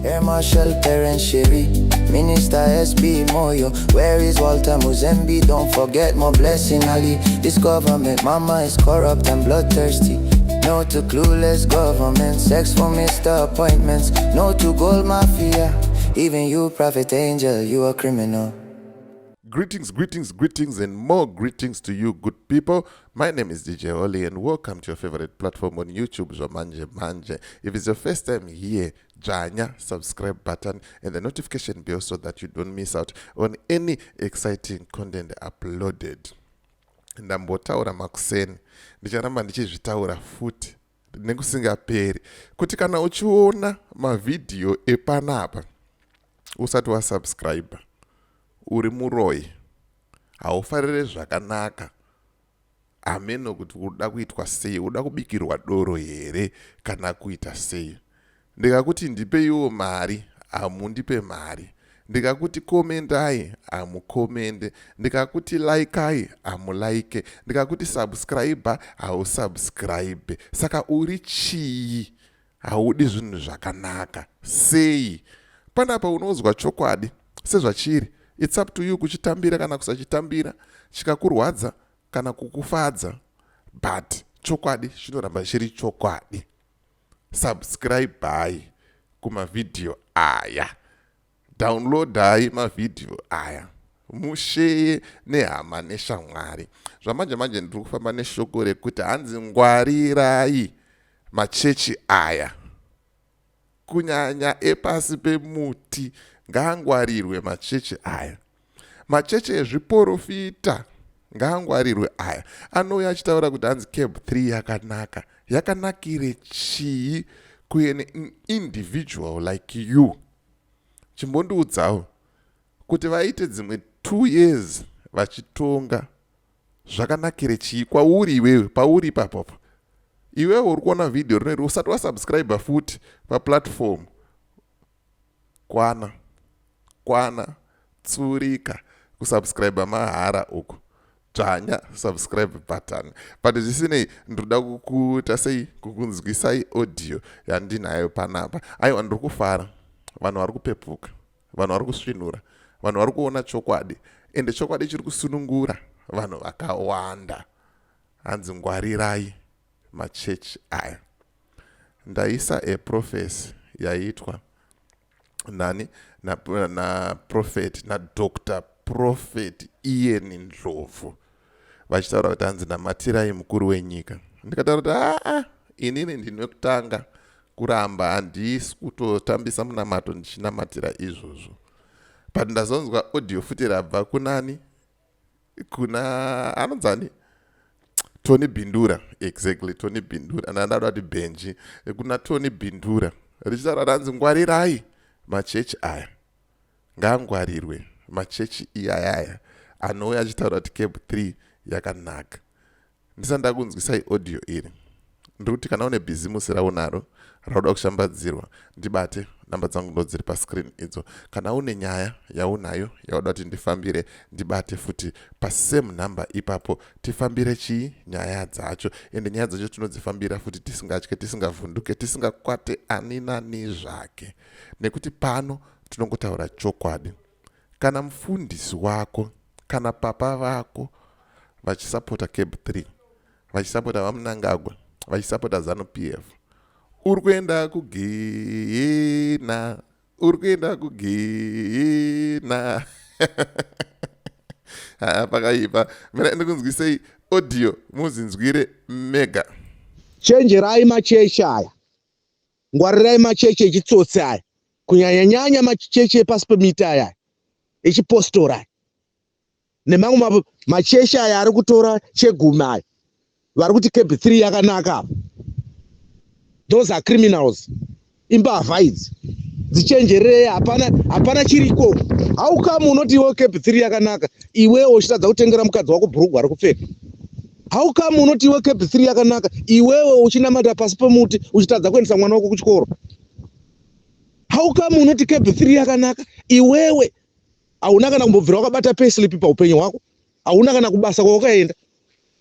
Air Marshal Perence Shiri, Minister SB Moyo. Where is Walter Muzembi? Don't forget Moreblessing Ali. This government, mama, is corrupt and bloodthirsty. No to clueless government, sex for Mr. Appointments. No to gold mafia. Even you, Prophet Angel, you a criminal. Greetings, greetings, greetings, and more greetings to you, good people. My name is DJ Oli, and welcome to your favorite platform on YouTube, Zvamanje Manje. If it's your first time here, dzvanya subscribe button and the notification bell so that you don't miss out on any exciting content uploaded. Ndambotaura makuseni, ndicharamba ndichizvitaura futi nekusingaperi kuti kana uchiona mavhidhiyo epanapa usati wasubscribe, uri muroi, haufarire zvakanaka. Hameno kuti uda kuitwa sei, uda kubikirwa doro here kana kuita sei. Ndikakuti ndipeiwo mari, hamundipe mari. Ndikakuti komendai, hamukomende. Ndikakuti laikai, hamulaike. Ndikakuti subscribe, hausubscribe. Saka uri chii? Haudi zvinhu zvakanaka sei? Panapa unozwa chokwadi sezvachiri. It's up to you kuchitambira kana kusachitambira, chikakurwadza kana kukufadza, but chokwadi chinoramba chiri chokwadi. Subscribai kumavhidhiyo aya, downloadai mavhidhiyo aya, musheye nehama neshamwari. Zvamanje manje ndiri kufamba neshoko rekuti hanzi ngwarirai machechi aya, kunyanya epasi pemuti. Ngaangwarirwe machechi aya, machechi ezviprofita ngaangwarirwe aya anouya achitaura kuti hanzi CAB 3 yakanaka. Yakanakire chii kuene individual like you? Chimbondiudzawo kuti vaite dzimwe 2 years vachitonga, zvakanakire chii kwauri iwewe, pauri ipapopo? Iwewe uri kuona vhidhiyo rinori usati wasubscribe futi paplatform, kwana kwana, tsurika kusubscribe mahara uku, dzvanya subscribe button. But zvisinei, ndoda kukuita sei, kukunzwisai audio yandinayo panapa. Aiwa, ndiri kufara, vanhu vari kupepuka, vanhu vari kusvinura, vanhu vari kuona chokwadi, ende chokwadi chiri kusunungura vanhu vakawanda. Hanzi ngwarirai machechi aya. Ndaisa eprophecy yaitwa nani? Naprophet na naDr Prophet Ian Ndlovu, vachitaura kuti hanzi namatirai mukuru wenyika. Ndikataura kuti aa, inini ndinekutanga kuramba, handisi kutotambisa munamato ndichinamatira izvozvo. But ndazonzwa audio futi rabva kunani? Kuna anonzani? Tony Bindura. Exactly, Tony Bindura. Ndandada kuti Benji. Kuna Tony Bindura richitaura ranzi ngwarirai machechi aya, ngaangwarirwe machechi iyayaya anouya achitaura kuti CAB 3 yakanaka. Ndisati ndakunzwisai audio iri, ndiri kuti kana une bhizimusi raunaro rauda kushambadzirwa, ndibate. Namba dzangu ndo dziri pascreen idzo. Kana une nyaya yaunayo yauda kuti ndifambire, ndibate futi pasame number ipapo, tifambire chii? Nyaya dzacho. Ende nyaya dzacho tinodzifambira futi tisingatye, tisingavhunduke, tisingakwate ani nani zvake, nekuti pano tinongotaura chokwadi. Kana mufundisi wako kana papa vako vachisapota CAB 3, vachisapota vaMnangagwa, vachisapota ZANU PF, uri kuenda kugehena, uri kuenda kugehena. Ha, pakaipa. Mira ndikunzwisei audio muzinzwire mega. Chenjerai machechi aya, ngwarirai machechi echitsotsi aya, kunyanya-nyanya machechi epasi pemiti aya echipostori aya nemamwe machechi aya ari kutora chegumi aya, vari kuti CAB 3 yakanaka apa. Those are criminals, imbavha idzi, dzichenjerei. Hapana, hapana chiriko. How come unoti iwe CAB 3 yakanaka, iwewo uchitadza kutengera mukadzi wako bhurugwa rekupfeka? How come unoti iwe CAB 3 yakanaka, iwewe uchinamata pasi pemuti, uchitadza kuendesa mwana wako kuchikoro? How come unoti CAB 3 yakanaka, iwewe hauna kana kumbobvira wakabata payslip paupenyu hwako, hauna kana kubasa kwawakaenda,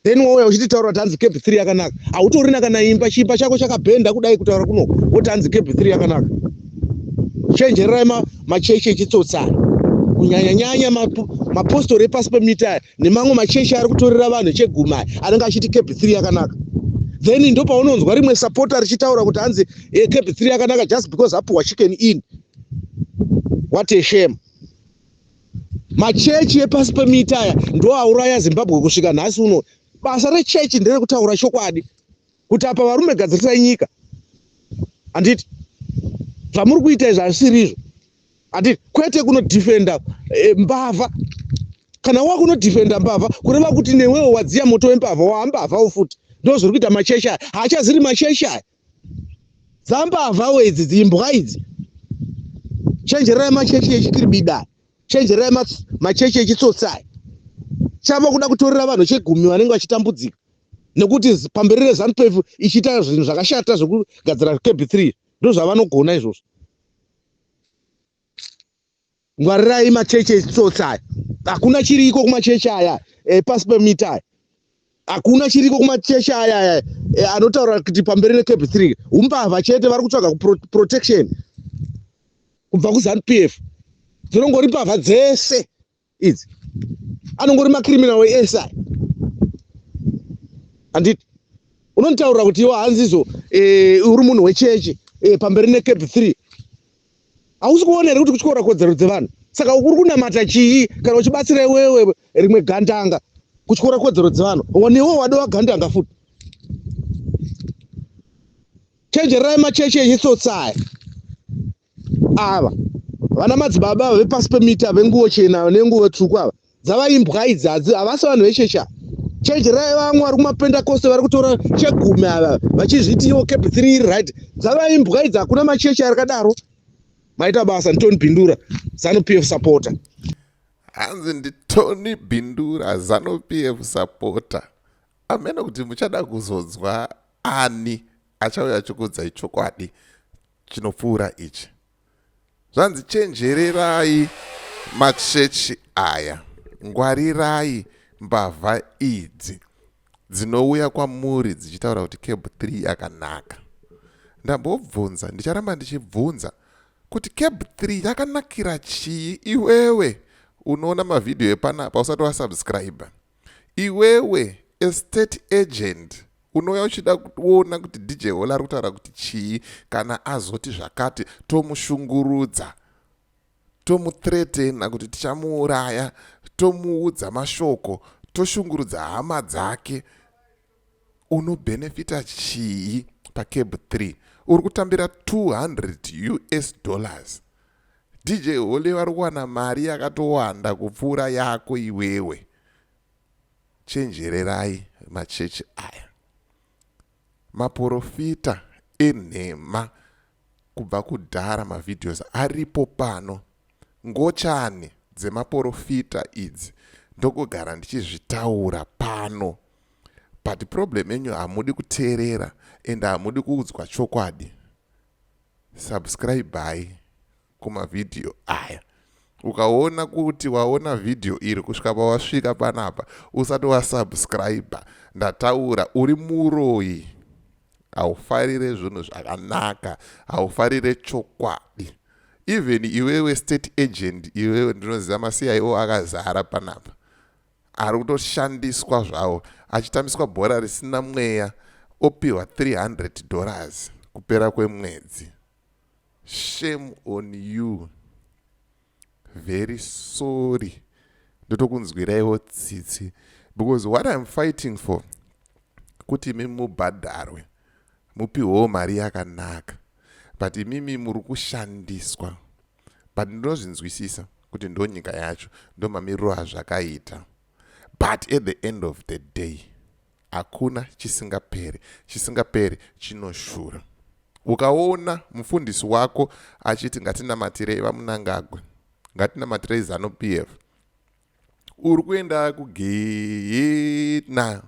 then wauya uchititaura kuti hanzi CAB 3 yakanaka? Hautorina kana imba, chiimba chako chakabhenda kudai kutaura kuno, woti hanzi CAB 3 yakanaka. Chenjererai machechi echitsotsi aya, kunyanyanyanya mapostori epasi pemiti aya nemamwe machechi ari kutorera vanhu chegumi aya anenge achiti CAB 3 yakanaka. Then ndopaunonzwa rimwe supporter richitaura kuti hanzi CAB 3 yakanaka just because apuhwa Chicken Inn. What a shame. Machechi epasi pemiti aya ndo auraya Zimbabwe kusvika nhasi uno. Basa rechechi nderekutaura chokwadi kuti apa varume gadzirisai nyika, handiti? Zvamuri kuita izvi hazvisiri izvo, handiti? Kwete kunodhifenda mbavha. Kana wakunodhifenda mbavha, kureva kuti newewo wadziya moto wembavha, waambavhawo futi. Ndo zviri kuita machechi aya. Haachaziri machechi aya, dzambavhawo idzi, dzimbwa idzi. Chenjererai machechi echikiribida, chenjererai machechi echitsotsi aya. Chava kuda kutorera vanhu chegumi vanenge vachitambudzika nekuti pamberi reZANU PF ichiita zvinhu zvakashata zvekugadzira CAB 3. Ndo zvavanogona izvozvo. Ngwarirai machechi echitsotsi aya. Hakuna chiriko kumachechi aya pasi pemiti aya. Hakuna chiriko kumachechi aya aya anotaura kuti pamberi neCAB 3. Umbavha chete. Vari kutsvaga protection kubva kuZANU PF. Dzinongori mbavha dzese idzi, anongori macriminal ese aya, handiti? Unonitaurira kuti iwe hanzizo uri munhu wechechi, pamberi neCAB 3. Hausi kuona here kuti kutyora kodzero dzevanhu? Saka uri kunamata chii kana uchibatsira iwewe rimwe gandanga kutyora kodzero dzevanhu? Newe wadova gandanga futi. Chenjererai machechi echitsotsi aya. Ava vana madzibaba vepasi pemiti, venguo chena nenguo tsvuku ava, dzava imbwa idzi, havasi vanhu vechechi ava. Chenjerai vamwe vari kumapendakoste vari kutora chegumi ava vachizviti iwo CAB 3 iri right. Dzava imbwa idzi. Hakuna machechi akadaro. Maita basa. NdiTony Bindura, ZANU PF supporter. Hanzi ndiTony Bindura, ZANU PF supporter. Amene kuti muchada kuzonzwa ani achauya achikuudzai chokwadi chinopfuura ichi. Zvanzi chenjererai machechi aya, ngwarirai mbavha idzi dzinouya kwamuri dzichitaura kuti CAB 3 yakanaka. Ndambobvunza, ndicharamba ndichibvunza kuti CAB 3 yakanakira chii? Iwewe unoona mavhidhiyo epanapa usati wasubscribe, iwewe estate agent unouya uchida kuona kuti DJ Hall ari kutaura kuti chii kana azoti zvakati, tomushungurudza, tomuthreatena kuti tichamuuraya, tomuudza mashoko, toshungurudza hama dzake, unobhenefita chii paCAB 3? Uri kutambira US$200. DJ Hole vari kuwana mari yakatowanda kupfuura yako iwewe. Chenjererai machechi aya, maprofita enhema. Kubva kudhara mavideos aripo pano, ngochani dzemaprofita idzi, ndokugara ndichizvitaura pano. But problem yenyu, hamudi kuteerera ende hamudi kuudzwa chokwadi. Subscribai kumavhidhiyo aya. Ukaona kuti waona vhidhiyo iri kusvika pawasvika panapa usati wasubscribe, ndataura, uri muroyi. Haufarire zvinhu zvakanaka, haufarire chokwadi. Even iwewe state agent, iwewe, ndinoziva maCIO akazara panapa ari kutoshandiswa zvavo, achitambiswa bhora risina mweya, opiwa $300 kupera kwemwedzi. Shame on you. Very sorry, ndotokunzwiraiwo tsitsi, because what I'm fighting for kuti imi mubhadharwe, mupiwewo mari yakanaka, but imimi muri kushandiswa. But ndinozvinzwisisa kuti ndo nyika yacho, ndo mamiriro azvakaita. But at the end of the day, hakuna chisingaperi. Chisingaperi chinoshura. Ukaona mufundisi wako achiti ngatinamatirei vaMnangagwa, ngatinamatirei ZANU PF, uri kuenda kugehena.